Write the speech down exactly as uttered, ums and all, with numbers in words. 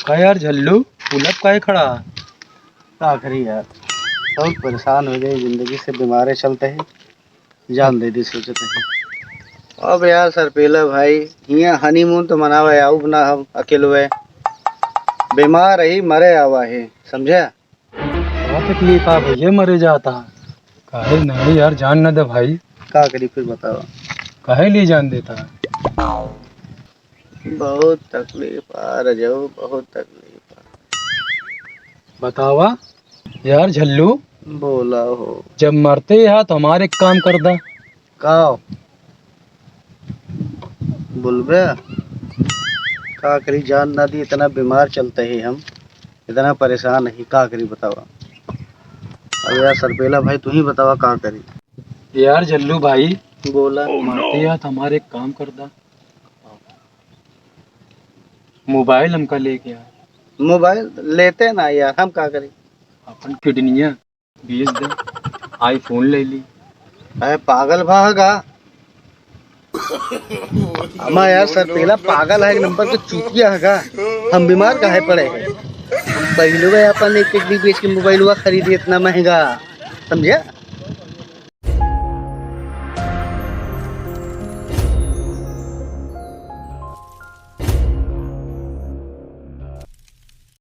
का यार झल्लू, उलट काहे खड़ा है? का करी यार, बहुत परेशान हो गए जिंदगी से, बीमारे चलते हैं, जान दे दी सोचते हैं। अब यार सरपेला भाई, हियाँ honeymoon तो मनावे आउब ना हम अकेलवे, बीमार रही मरे आवा है, समझा? का तकलीफ आ भैया, मरे जाता? काहे नहीं यार, जान न दे भाई। का करी फिर बतावा? काहे लिए जान देता? बहुत तकलीफ आ रजऊ, बहुत तकलीफ आ। बतावा यार झल्लू। बोला हो। जब मरते यहाँ तो हमारे एक काम कर दा। का? बोलबे? का करी, जान ना दी, इतना बीमार चलते ही हम, इतना परेशान ही, का करी बतावा? अब यार सरपेला भाई, तू ही बतावा का करी? यार झल्लू भाई। बोला। मरते यहाँ तो हमारे एक काम कर दा, मोबाइल हमका लेके आ। मोबाइल लेते ना यार, हम का करी? अपन किडनिया बेच दे, iPhone ले ली। अरे पागल भा हगा? हमा यार सरपेला पागल है, एक नंबर के चूतिया हगा। हम बीमार काहे पड़े हैं? हम पहले अपन एक एक बेच के मोबाइलवा खरीदी, इतना महंगा, समझा?